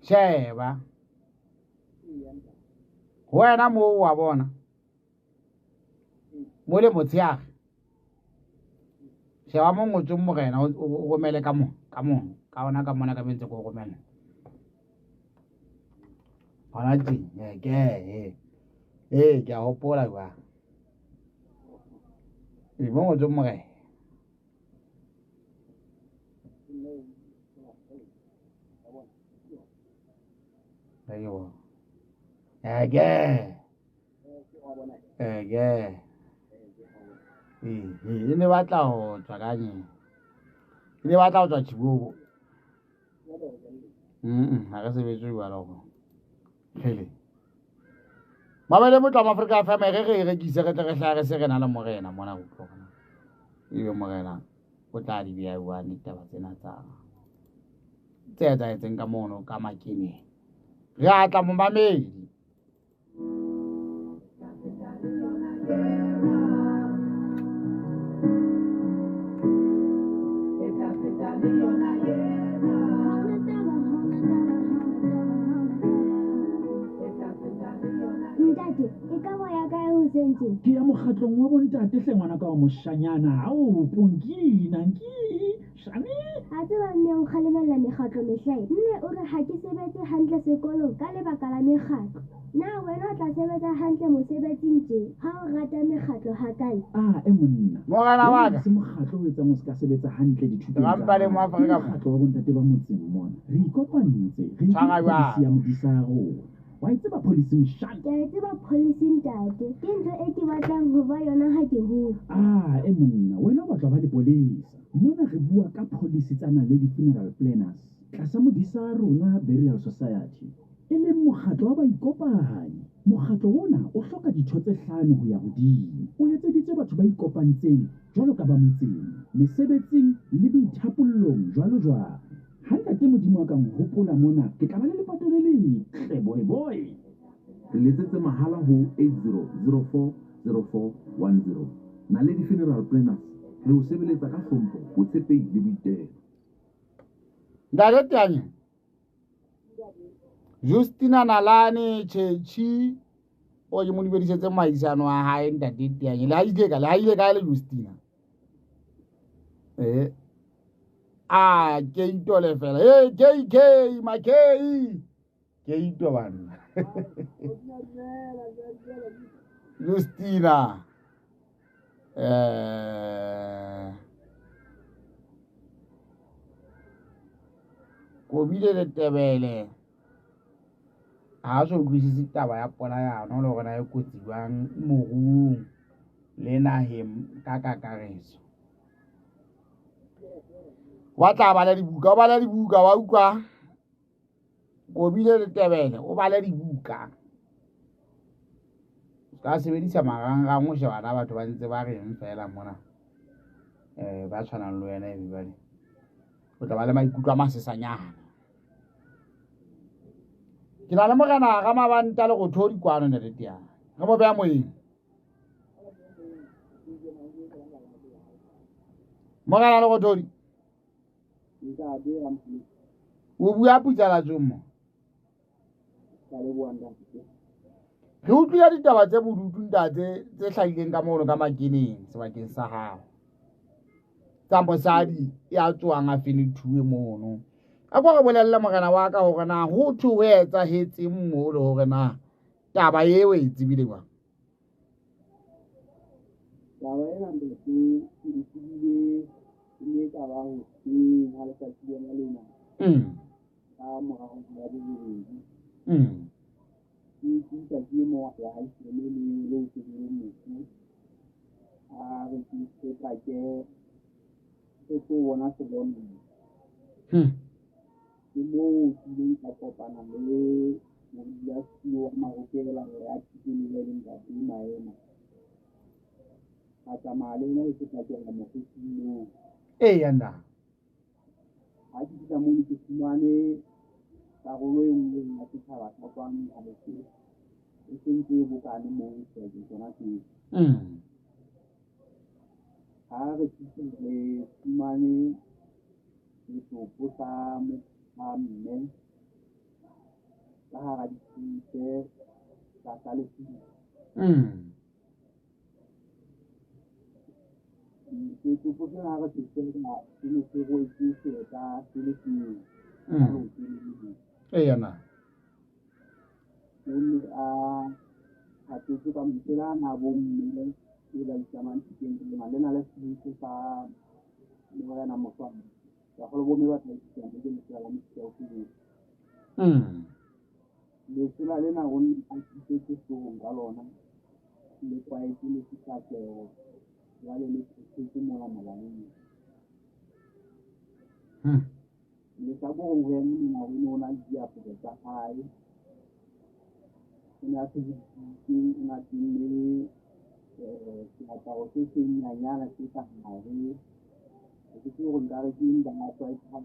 Sheba. Wena mo wa bona. Mo le motsheare. Sheba mo ngotsong morena o romele ka mo, ka mo, ka ona ka mona ka mentse go romela. Hona tjeng, ke ke a hopola jwang. E mo ngotsong morena. Ayo. Ege. Ege. E ne batla ho tswa ka nyeng. E ne batla ho tswa Chibobo. Ha re sebetse jwalo go. Hele. Mabele motho wa Afrika FM re re rekise re tle re hlahe re se re na le morena mona go utlwa hore ebe morena o tla di beha jwang ditaba tsena tsa tse etsahetseng ka mono ka makeneng. Re atla momamedi. Ntate, e ka ba ya kae ho Ke ya mokgatlong wa bontate hle ngwana ka wa moshanyana. Ao, ponki, nanki, shane. A tseba mme o kgalemella mekgatlo mehlae. Mme o re ha ke sebetse hantle sekolong ka lebaka la mekgatlo. Na wena o tla sebetsa hantle mosebetsing tje ha o rata mekgatlo hakale? Ah, e monna. Morena wa ka. Se mokgatlo o etsang o se ka sebetsa hantle dithutong tsa Rampane mo hao. Ke Afrika Borwa. mokgatlo wa bontate ba motseng mona. Re ikopantse, re Tshwara ikopantse jwang? ya modisa ya rona. Wa e tseba policy moshana? Ke a e tseba policy ntate. Ke ntho e ke batlang ho ba yona ha ke hola. Ah, e monna, wena o batla ho ba lepolesa. Mona re bua ka policy tsa Naledi Funeral Planners tlasa modisa wa rona Burial Society, e leng mokgatlo wa baikopanyi. Mokgatlo ona o hloka ditho tse 5 ho ya hodimo. O etseditswe batho ba ikopantseng jwalo ka ba motseng, mesebetsing le boithapollong jwalo jwalo. Ha ntate Modimo a ka nhopola mona, ke tla ba le lepato le letle, boy boy. Re letsetse mahala ho 80040410. Naledi Funeral Planners, re o sebeletsa ka hlompho, botshepehi le boitelo. Ntate Teanye. Justina Nalane Chechi o ke mo dumedisetse maisano a hae ntate Teanye. Le ha ile ka, le ha ile kae le Justina? A ke itole fela. Hey KK Makei. Ke ito banna. Justina. Kobile le Tebele. Ha so utlwisise taba ya polayano le hore na e kotsi jwang moruong le naheng ka kakaretso. Wa tla bala dibuka, o bala dibuka, wa utlwa? Kobile le Tebele, o bala dibuka. O ka sebedisa marangrang o sheba na batho ba ntse ba reng fela mona. Ba tshwanang le wena everybody. O tla ba le maikutlo a masesanyana. Ke na le morena Ramabanta le Rothodi kwano ntate Teanye. Re mo beha moyeng. Morena le Rothodi. O bua putsalatsong mo. Re utlwile ditaba tse bodutu ntate tse hlahileng ka mono ka makeneng sebakeng sa hao. Tsa mosadi ya tswang a fenethuwe mono. A ko re bolelle morena wa ka hore na ho thwe ho etsahetseng moo le hore na taba eo e tsebile jwang. Taba ena ntate ke e tsebile e ne e ka ba hoseng ha letsatsi lena lena. Ka mora hora ya bobedi. Ke utlwa ke e mong wa haesale le le tsebile mofu. A re ke potlake ke tlo bona sebonong. Ke moo ke ileng ka kopana le modulasetulo wa Mahokela hore a thuswe le ntate Maema. Ka tsamaya le ena ho potlakela mokgosi moo. Eya nna. Ha ke fihla mono ke fumane karolo e nngwe ya setjhaba sa kwano haeso e sentse e bokane moo sebakeng sona seo. Ha re fihla re fumane setopo sa mme ka hara dithuso tlasa lefika. Setopo sena ha re se sheba se ne se rwetse seeta se le seng. Eya na. O ne a hatetse ka mosela ana a bomme e ba itsamang thekeng ka lona. Lena le setso sa morena Moswane. Ka kgolwa bomme ba tla itsang ke lesela la mofuta o feng. Lesela lena o ne a thusetse hloohong ka lona, le kwaetse le sefahleho, jwale le phethetse mona molaleng. Lehlakoreng ho yena mona ho ne ho na le diaparo tsa hae. O ne a sebedisitse, o ne a tenne, seaparo se senyanyana se ka hare. Ha ke tsebe hore nkare ke eng, ba tlwaetse ha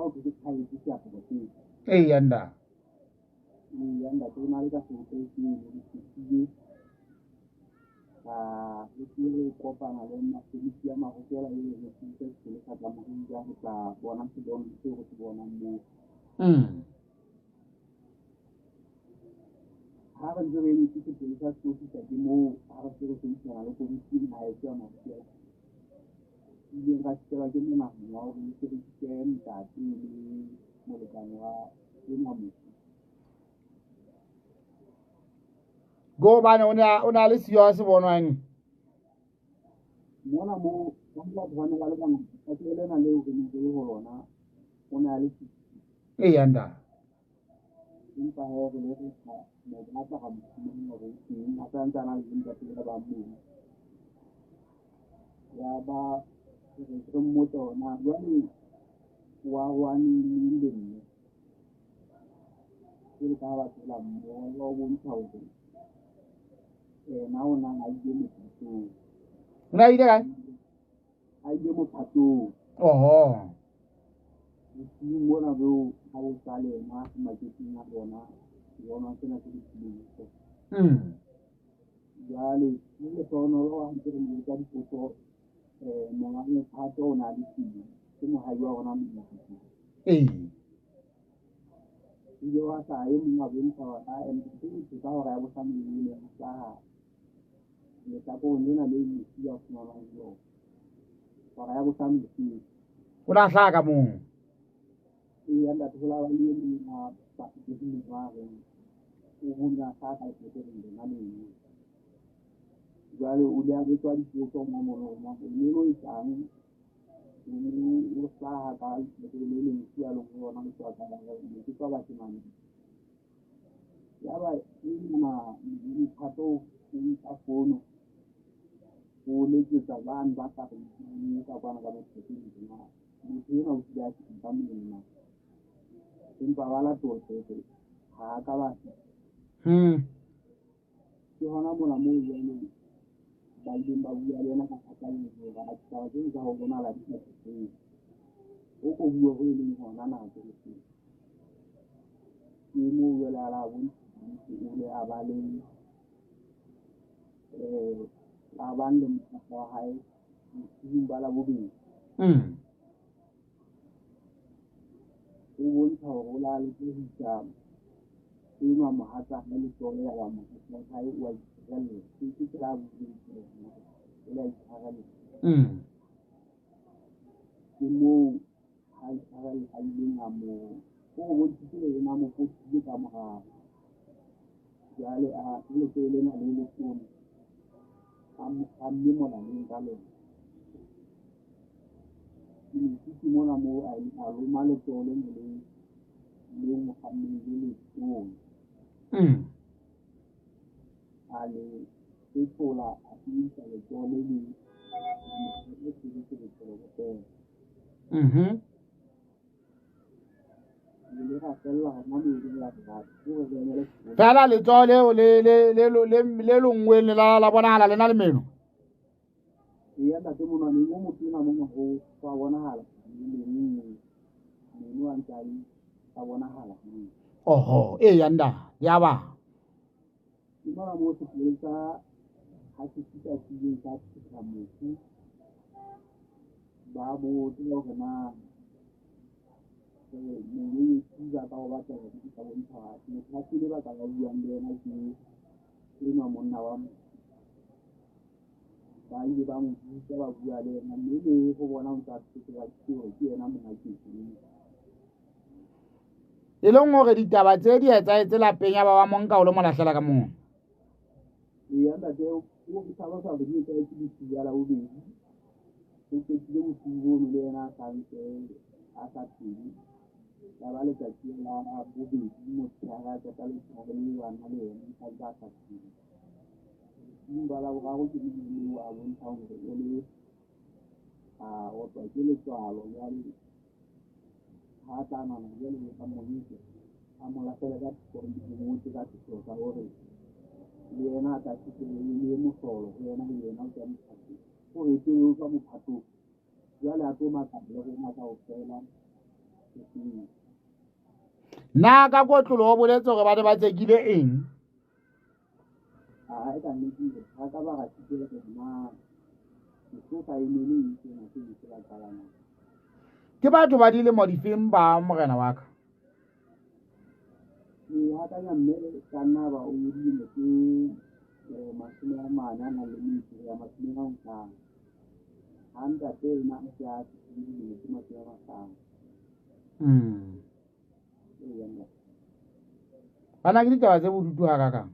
ho thwe ke thaetse seaparo seo. Eya nna. Eya ntate, o na le ka sebopeho seno, re fihlile ka re ke re kopana le maphodisi a Mahokela e re thusa sepolesa ka Morija ho tla bona sebono seo re se bonang moo. Ha re ntse re emetse sepolesa se tlo fihla ke moo ha re se re sebedisana le komiti ena ha heso ya Mafikeng. Ileng ra fihlelwa ke monahano wa hore re sebedise ntate le molekane wa enwa mofu. Ke hobane o ne a le siyo a se bonwang. Mona moo batho ba ne ba le bangata, lehlakore lena leo re neng re le ho lona o ne a le siyo. Eya ntate. Empa hee re ile ra mo batla ra mo fumana hore o teng, a sa ntse a na le ntate ba bang mono. Ya ba re mmotsa hore na jwale wa arohane neng le mme, jwalo ka ha ba phela mmoho, wa ho bontsha hore yena o na a ile mophatong. O ne a ile kae? A ile mophatong. Oho. Bosiung bona boo ha bo sa le yena maketeng a bona, ke bona sena se lokileng. Jwale ke lehlohonolo ha ntse re mo botsa dipotso, monga mophato o na le teng, ke mohai wa rona mona. Ee. Ile wa hlaha e mong a bontsha hore a ntate ka hora ya bohlano o ne a hlaha lehlakoreng lena le mofu a fumanwang ho lona. Hora ya bohlano bosiu. O ne a hlaha ka moo. Eya ntate, ho la ba le e mong a bapetseng a reng o bone a hlaha ka lehlakoreng lona leno. Jwale o ile a botswa dipotso mo mono hore na o ne o etsang, o hlaha ka lehlakore le le mofu a leng ho lona o tswa ka ne ke tswa bashemane. Yaba ena mophato o nka fono o letsetsa bane ba sa re ka kwana ka mophatong hore na motho enwa o kile a fihla ka monna, empa ba latola hore ha a ka ba fihla. Ke hona mona moo jwale ba ileng ba bua le yena ka phatlalatso hore ditaba tseno tsa ho bonahala di sa tshepehe. O ko bue ho e leng hona na ke ke moo jwale a la bontsha o ile a ba le qabang le mohatsa wa hae bosiung ba Labobedi. O bontsha hore o la leka ho isa enwa mohatsa hae letsoho ya ba mohatsa wa hae o a itshwarella. Ke tsela a buileng ka yona, o la itshwarella. Ke moo ha itshwarella a ileng a mo o re bontshitse hore na mo potile ka morao. Jwale a letsoho lena le letona a mo kgamme molaleng ka lona. Ke ne ke mona moo a ileng a loma letsoho lena le mo kgammeng le letona. A le fetola a sebedisa letsoho le leng le sebedisa letsoho feela. Fela letsoho leo le longweng la bonahala le na le meno. Eya ntate, monwaneng o motona mona ho a bonahala meno a ntse a bonahala. Oho, eya ntate, ya ba. Ke mona moo sepolesa ha se fihla se ileng sa phutha mofu, ba botse hore na moeletsi ba ka o batla hore ke tla bontsha motho a pele ba ka ba buang le yena ke enwa monna wa mofu. Ba ile ba mo bitsa ba bua le yena, mme le ho bona o ntse a phetola ke hore ke yena monga ketso eo. E leng hore ditaba tse di etsahetse lapeng ya ba wa monka o lo mo lahlela ka moo. Eya ntate, o hlalosa hore di etsahetse bosiu ba Labobedi. O qetile bosiu bono le yena a sa ntse a sa phele. Ya ba letsatsi la bobedi motshehare a qeta letshehare le bana le yena a ntse a sa phele. Bosiung ba Laboraro ke moo a bontshang hore o le a otlwa ke letswalo jwale ha tla nahana jwale a mo nke a mo lahlele ka thoko mo ka sepheo sa hore le yena a tla fihlele le mohlolo ho yena le yena o tswa mophatong. Hore pele o tswa mophatong jwale a tlo makala le rona kaofela. Na ka kotlolo o boletse hore ba ne ba tsekile eng? Ae ka nnete ha ka ba ra sitela hore na sesosa e ne le eng sena se ne se ba qabanang. Ke batho ba dilemo difeng ba morena wa ka? Ke Ke akanya mme ka nna ba o dilemo tse 40 a nang le metso ya 50. Ha ntate ena a se a fihlile dilemo tse 50. Bana ke ditaba tse bodutu hakakang?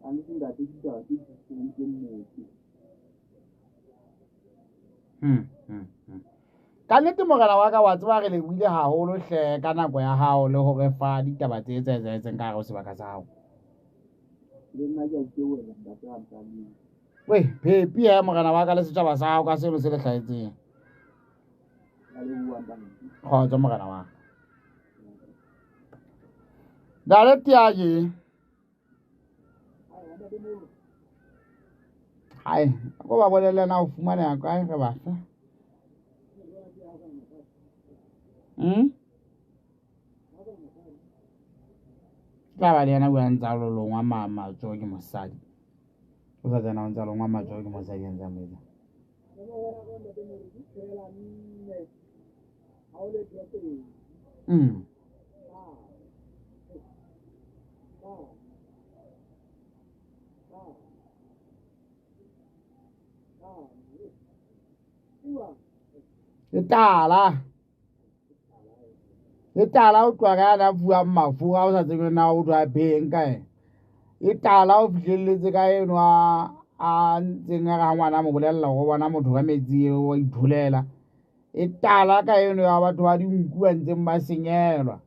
Kannete ntate, ditaba tse di motho. Ka nnete morena wa ka, wa tseba re lebohile haholo hle ka nako ya hao le ho re fa ditaba tse etsahetseng ka hare ho sebaka sa hao. Le nna ke a itebohela ntate wa Ntameng. We, phepi he morena wa ka le setjhaba sa hao ka seno se le hlahetseng. Ka leboha ntate. Kgotso morena wa ka. Ntate Tiaje. Hai, ko ba bolelle na o fumaneha kae re ba fe? Tla ba le yena bua ntse a lolongwa matsoho ke mosadi. O sa tsena o ntse a longwa matsoho ke mosadi a ntse a mo etsa. E tala o tloha ka yana fuwang mafura o sa tsebe na o tloha beng ka ena. E tala o fihlelletse ka eno a ntseng a re ha ngwana a mo bolella hore o bona motho ka metsi eo wa itholela. E tala ka eno ya batho ba dinku ba ntseng ba senyelwa.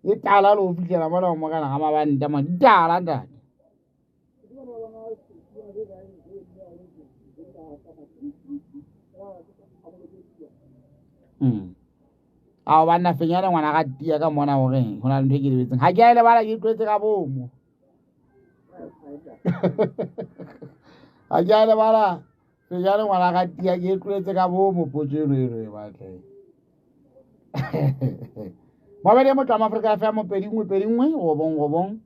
E tala le ho fihlela mona ho morena ga mabanta mane. Ditala ntate. Ao banna fenyana ngwana ga tia ka mona hore ho na le ntho e ke lebetseng. Ha ke a e lebala ke e tlwaetse ka bomo. Ha ke a lebala fenyana ngwana ga tia ke e tlwaetse ka bomo potso eno eno e batle. Mabedi motho wa Afrika FM 2 1 2 1 9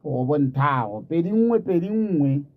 9 9 3 2 1 2 1